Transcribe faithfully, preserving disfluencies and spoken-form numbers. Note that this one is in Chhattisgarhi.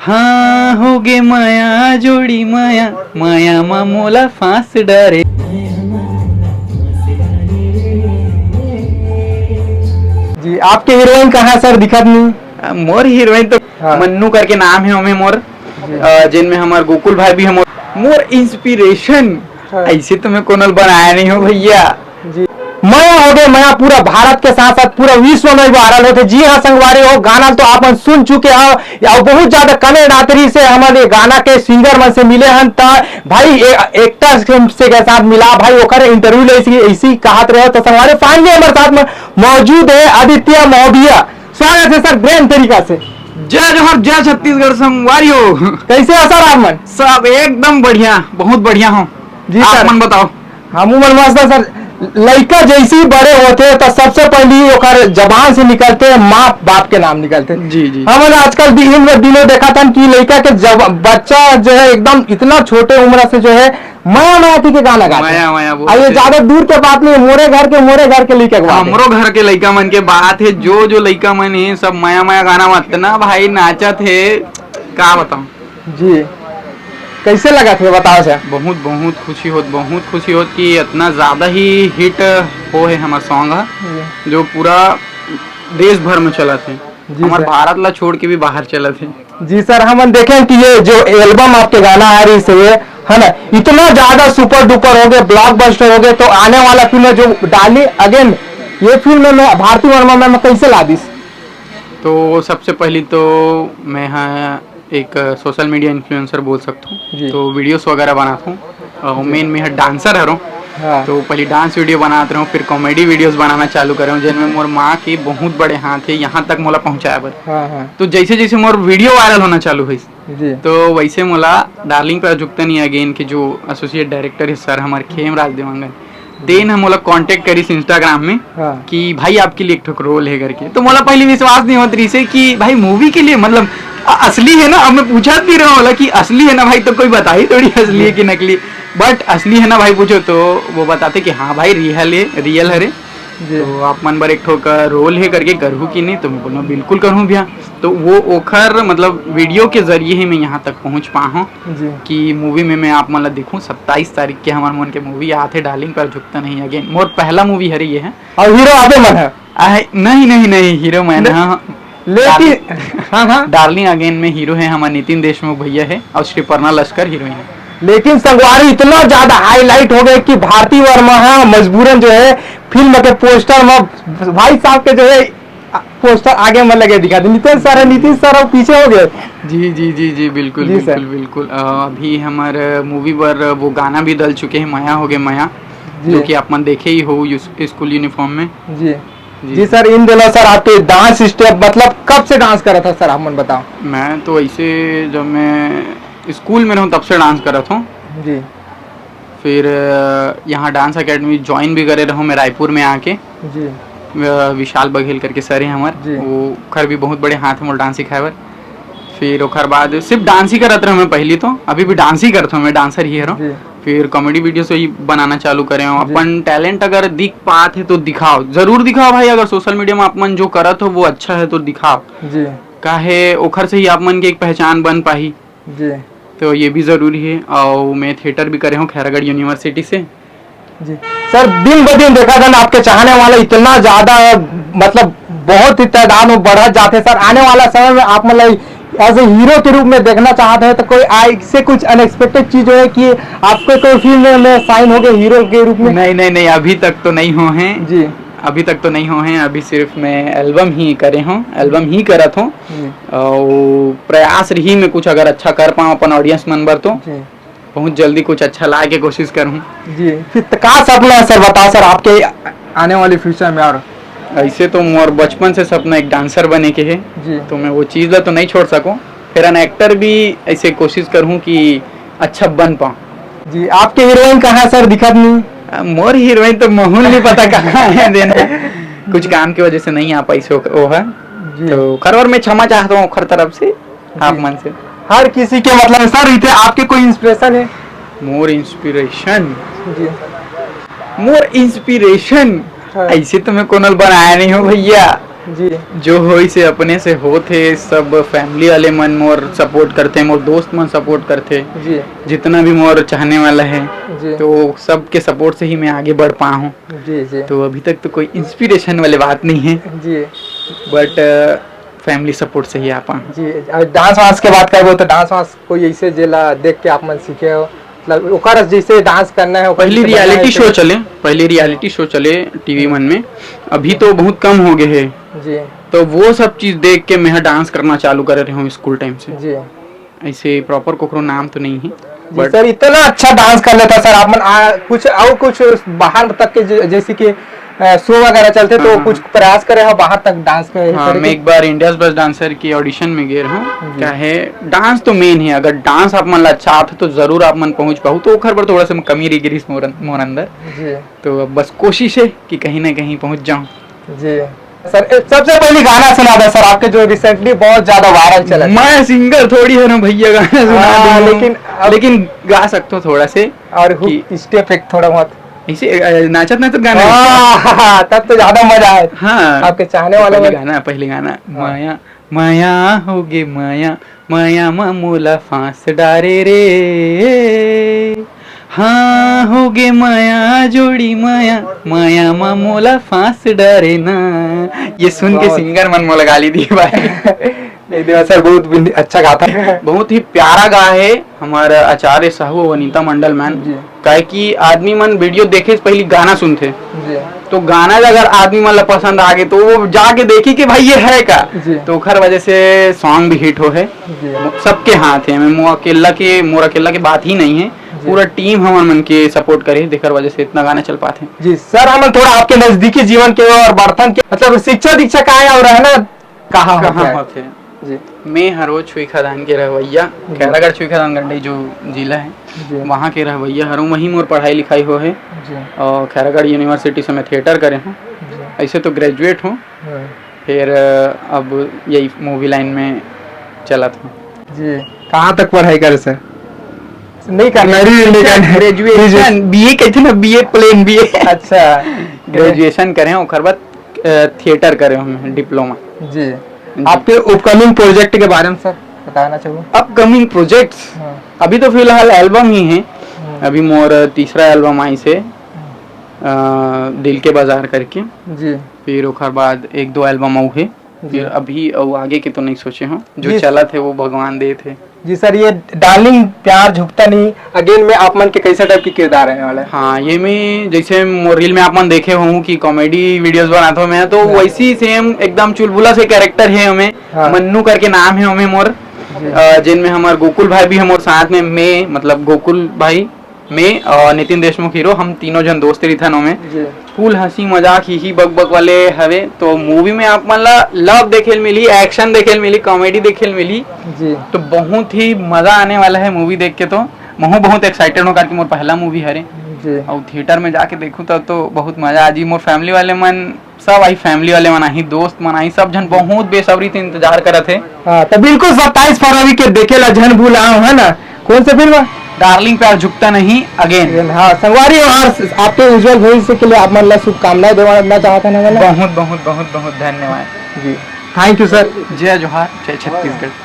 हाँ, होगे मया जोड़ी मया, मया मा मोला फांस डारे। जी, आपके हीरोइन कहाँ सर दिखत नहीं? अ, मोर हीरोइन तो हाँ। मन्नू करके नाम है ओमे मोर, जी। अ, जिनमें हमार गोकुल भाई भी हमर मोर इंस्पिरेशन। हाँ। ऐसे तो मैं कोनो ल बनाया नहीं हूँ भैया। जी। मया होगे मया पूरा भारत के साथ साथ पूरा विश्व में वायरल होथे। जी हाँ संगवारी हो, गाना तो आप मन सुन चुके हो, या बहुत ज्यादा कमेंट आत रहिस हे हमन ये गाना के सिंगर मन से मिले हन, त भाई ए-, एक्टर से के साथ मिला भाई, ओकर इंटरव्यू ले इसी, इसी कहत रहे। तो संगवारी फाइनली हमारे साथ में मौजूद है आदित्य महोबिया। स्वागत है सर ग्रैंड तरीका से। जय जोहार, जय छत्तीसगढ़ संगवारी हो। कैसे हो सर आप मन? सब एकदम बढ़िया, बहुत बढ़िया हो। जी आप सर। मन बताओ। हमू मन मस्त है सर। लइका जैसे ही बड़े होथे तो सबसे पहले ओकर जबान से निकलथे माँ बाप के नाम निकलथे। जी, जी। हमन आजकल दिन ब दिनों देखत हन कि लइका के जब बच्चा जो है एकदम इतना छोटे उम्र से जो है मया मया के गाना गाथे। मया मया बोलथे। अब ये ज्यादा दूर के बात नहीं है, मोरे घर के, मोरे घर के लइका के बात है। हमरो घर के लइका मन के बात है, जो जो लइका मन है सब मया मया गाना में इतना भाई नाचत है, का बताऊं। जी, कैसे लगत हे बताओ सर? बहुत, बहुत खुशी होत, बहुत खुशी होत कि इतना ज्यादा ही हिट हो है हमार सॉन्ग ह, जी। जो पूरा देश भर में चलत है। जी हमार सर। भारत ला छोड़ के भी बाहर चलत है। जी सर, हमन देखें कि ये जो एल्बम आपके गाना आ रही से ये, है ना, इतना ज्यादा सुपर डुपर हो गए, ब्लॉकबस्टर हो गए, तो आने वाला फिल्म जो डार्लिंग अगेन, ये फिल्म में भारती वर्मा मैम कैसे ला दिस? तो सबसे पहली तो मैं हा एक सोशल मीडिया इन्फ्लुएंसर बोल सकता हूँ। जी। तो वीडियोस वगैरह बनाता हूँ। अ, जी। मेन मैं हा डांसर हरों। हाँ। तो पहले डांस वीडियो बनात रहूँ, फिर कॉमेडी वीडियोस बनाना चालू करें, जिनमें मोर माँ के बहुत बड़े हाथ है यहाँ तक मोला पहुँचाए बर। हाँ, हाँ। तो जैसे जैसे मोर वीडियो वायरल होना चालू हुई, जी। तो वैसे मोला डार्लिंग प्राजक्ता नहीं अगेन के जो एसोसिएट डायरेक्टर है सर हमारे खेम राज देवांगन, तेन ह मोला कॉन्टेक्ट करिस इंस्टाग्राम में हाँ। कि भाई आपके लिए एक ठोक रोल है करके। तो मोला पहले विश्वास नहीं होत रहिस हे कि भाई मूवी के लिए, मतलब, अ-, असली है ना। अब मैं पूछत भी रहा होला कि असली है ना भाई, तो कोई बताही थोड़ी असली है कि नकली। बट असली है ना भाई पूछो तो वो बताते कि हाँ भाई रियल है, रियल हरे। जी। तो आप मन बर एक ठोक रोल है करके करहू कि नहीं? तो मैं बोलना बिल्कुल करहूँ भैया। तो वो ओखर मतलब वीडियो के जरिए ही मैं यहाँ तक पहुँच पा हूँ जी। कि मूवी में मैं आप मन ला दिखूँ। सत्ताईस तारीख के हमार मन के मूवी आत है डार्लिंग पर झुकता नहीं अगेन। मोर पहला मूवी हरे ये है। और हीरो आपे मन है? आहे, नहीं, नहीं, नहीं, हीरो मैं ले-, ना। लेकिन, डार्लिंग, हाँ, हाँ। डार्लिंग अगेन में हीरो है हमार नितिन देशमुख भैया है और श्रीपर्णा लश्कर हीरोइन है। लेकिन संगवारी इतना ज्यादा हाईलाइट हो गए कि भारती वर्मा हाँ मजबूरन जो है फिल्म के पोस्टर में भाई साहब के जो है पोस्टर आगे में लगे दिखा दे। नितिन सर है, नितिन सर अब पीछे हो गए। जी, जी, जी, जी, बिल्कुल, जी सर। बिल्कुल, बिल्कुल। अ, अभी हमारे मूवी पर वो गाना भी डल चुके हैं, मया हो गए मया, जी। जो कि आप मन देखे ही हो यूस-, स्कूल यूनिफॉर्म में। जी। जी जी सर। सर, इन दिनों सर आपके डांस स्टेप, मतलब, कब से डांस करा था सर, आप मन बताओ? मैं तो ऐसे, जब मैं स्कूल में रहूँ तब से डांस करा था। जी। फिर, अ, यहाँ डांस एकेडमी ज्वाइन भी करे रहूँ मैं रायपुर में आके। जी। अ, विशाल बघेल करके सर है हमार, जी। वो खर भी बहुत बड़े हाथ है मोर डांस सिखाए बर। फिर ओखर बाद सिर्फ डांस ही करत रहूँ मैं पहली तो, अभी भी डांस ही करत हूँ मैं, डांसर ही हरों। जी। फिर कॉमेडी वीडियो से ही बनाना चालू करे हूँ। जी। अपन टैलेंट अगर दिख पात है तो दिखाओ, जरूर दिखाओ भाई। अगर सोशल मीडिया में आप मन जो करत हो वो अच्छा है तो दिखाओ। जी। काहे ओखर से ही आप मन के एक पहचान बन पाही। जी। तो ये भी जरूरी है। और मैं थिएटर भी करे हूँ खैरागढ़ यूनिवर्सिटी से। जी। सर, दिन ब दिन देखा था ना, आपके चाहने वाला इतना ज्यादा है, मतलब, बहुत ही तादाद में बढ़त जाते सर। आने वाला समय में आप, मतलब, एज ए हीरो के रूप में देखना चाहते हैं तो कोई ऐसे कुछ अनएक्सपेक्टेड चीज है कि आपको कोई फिल्म में साइन हो गए हीरो के रूप में? नहीं, नहीं, नहीं, अभी तक तो नहीं हो हैं। जी। अभी तक तो नहीं हो हैं, अभी सिर्फ मैं एल्बम ही करे हूँ, एल्बम ही करत हूँ। जी। और प्रयास रही मैं कुछ अगर अच्छा कर पाऊँ अपन ऑडियंस मन बर तो। जी। बहुत जल्दी कुछ अच्छा लाए के कोशिश करूँ। जी, फिर त-, का सपना है सर, बताओ सर, आपके आने वाले फ्यूचर में? और ऐसे तो मोर बचपन से सपना एक डांसर बने के है, जी। तो मैं वो चीज़ ला तो नहीं छोड़ सकूँ। फिर एन एक्टर भी ऐसे कोशिश करूँ कि अच्छा बन पाऊँ। जी, आपके हीरोइन कहाँ सर, दिखत नहीं? अ, मोर हीरोइन तो महूँ नहीं पता कहाँ है देना। कुछ काम की वजह से नहीं आ पाई सो वो है। जी। तो खरोर में क्षमा चाहता हूँ ओखर तरफ से। आप जी। मन से। हर किसी के मतलब सर, इतने आपके कोई इंस्पिरेशन है? मोर इंस्पिरेशन? जी। मोर इंस्पिरेशन? हाँ। ऐसे तो मैं कोनो ल बनाया नहीं हूँ भैया। जी। जो होइस हे अपने से होत हे, सब family वाले मन मोर support करथे, मोर दोस्त मन support करथे, जी। जितना भी मोर चाहने वाला हे, जी। तो सबके support से ही मैं आगे बढ़ पाए हूँ। जी, जी। तो अभी तक तो कोई inspiration वाले बात नहीं है। जी। But, अ, family support से ही आ पाए हूँ। जी, अउ dance वांस के बात करबो तो dance वांस कोई ऐसे जेला देख के आप मन सीखे हो? मतलब ओकर जैसे dance करना है, ओकर पहली जैसे बनना है, reality ऐसे show चले, पहली reality show चले T V मन में, अभी तो बहुत कम हो गए हैं। जी। तो वो सब चीज देख के मैं dance करना चालू करे रहे हूँ school time से। जी। ऐसे proper कोकरो नाम तो नहीं है, जी but सर, इतना अच्छा dance कर लेता सर, आप मन आ, कुछ और कुछ बाहर तक के ज-, जैसे कि, अ, show वगैरह चलते तो हाँ, हाँ, कुछ हाँ। प्रयास करे हो बाहर तक dance के हाँ, करे मैं के? एक बार India's Best Dancer की audition में गए रहा हूँ। जी। क्या है, dance तो main है, अगर dance आप मन ला अच्छा आथे तो जरूर आप मन पहुँच पाहू, तो ओखर बर थोड़ा सा कमी रह गिरिस मोर, मोर अंदर। जी। तो अब बस कोशिश है कि कहीं ना कहीं पहुँच जाऊँ। जी। सर, ए, सबसे पहली गाना सुना दो सर, आपके जो recently बहुत ज्यादा viral चला है। मैं singer थोड़ी हूँ ना भैया, गाना सुना हाँ, दूँ। लेकिन अब लेकिन गा सकता हूँ थोड़ा से। और hook कि step एक थोड़ा बहुत। ऐसे, अ, नाचत नाचत गाना हाँ, गाता। हाँ, तब तो ज्यादा मजा आए। हाँ। आपके चाहने तो वाले पहले में गाना, पहले गाना, हाँ। माया, माया होगे माया, माया मा मोला फांस डारे रे। हाँ, होगे माया जोड़ी माया, माया मा मोला फांस डारे ना। ये सुन के बहुत। Singer मन मोला गाली दिए भाई। नहीं, देवा सर बहुत बिन-, अच्छा गाता है। बहुत ही प्यारा गा है हमारा आचार्य साहू अउ अनीता मंडल मैम। जी। काहे कि आदमी मन video देखे से पहली गाना सुनथे। जी। तो गाना अगर आदमी मन ला पसंद आ गे तो वो जाके देखी कि भाई ये है का। जी। तो ओखर वजह से song भी hit हो है। जी। सबके हाथ है, मैं मो-, अकेला के, मोर अकेला के बात ही नहीं है। जी। पूरा team हमर मन के support करे, जेकर वजह से इतना गाना चल पाथे। जी सर, हमन थोड़ा आपके नजदीकी जीवन के और बढ़थन के, मतलब शिक्षा दीक्षा का है और रहना कहाँ कहाँ होथे? होथे? जी। मैं हरो छुई खदान के रहवैया, जी। खैरागढ़ छुई खदान गंडई जो जिला है, जी। वहाँ के रहवैया हरो, वहीं मोर पढ़ाई लिखाई हो है। जी। और खैरागढ़ university से मैं theatre करे हूँ। जी। ऐसे तो graduate हूँ, हाँ। फिर, अ, अब यही movie line में चलत हूँ। जी, कहाँ तक पढ़ाई करे सर? नहीं करना। नहीं, नहीं करना। Graduation, ji, ji. B A कहते ना, B A plain B A। अच्छा। Graduation करे हैं, ओकर बाद, अ, theatre करे हूँ मैं, diploma। जी। जी। आपके upcoming project के बारे में सर बताना चाहूँ? Upcoming projects? हाँ। अभी तो फिलहाल album ही है। हम्म। अभी मोर तीसरा album आइस हे, हम्म। अ, दिल के बाजार करके। जी। फिर ओकर बाद एक दो album अउ हे। जी। फिर अभी अउ आगे के तो नहीं सोचे हूँ, जो जी। चलत हे वो भगवान देत हे। जी सर, ये डार्लिंग प्यार झुकता नहीं again में आप मन के कैसे type की किरदार रहने वाला है? हाँ, ये में जैसे मोर reel में आप मन देखे होहू कि comedy videos बनाता हूँ मैं, तो हाँ। वैसे ही same एकदम चुलबुला से character है हमें, हाँ। मन्नू करके नाम है हमें मोर, जी। अ, जिनमें हमार गोकुल भाई भी है मोर साथ में, मैं मतलब गोकुल भाई मैं और नितिन देशमुख hero, हम तीनों जन दोस्त रहिथन ओमे। जी। Full हंसी मजाक, ही ही बक बक वाले हवे। तो movie में आप मन ला love देखे ल मिली, action देखे ल मिली, comedy देखे ल मिली। जी। तो बहुत ही मजा आने वाला है movie देख के। तो महू बहुत excited हूँ, काबर कि मोर पहला movie हरे। जी। और theatre में जाके देखूँ तब तो बहुत मजा आ जी। मोर family वाले मन सब आई, family वाले मन आही, दोस्त मन आही, सब झन बहुत बेसब्री से इंतजार करत हे। हाँ, तो बिल्कुल सत्ताईस फरवरी के देखे ला झन भूलाओ, है ना? कौन सा फिल्म? डार्लिंग प्यार झुकता नहीं again। Again, हाँ, संगवारी हो, और आपके उज्जवल भविष्य के लिए आप मन ला शुभकामनाएं देना चाहते हैं ना? बहुत, बहुत, बहुत, बहुत धन्यवाद। जी, thank you सर। जय जोहार, जय छत्तीसगढ़।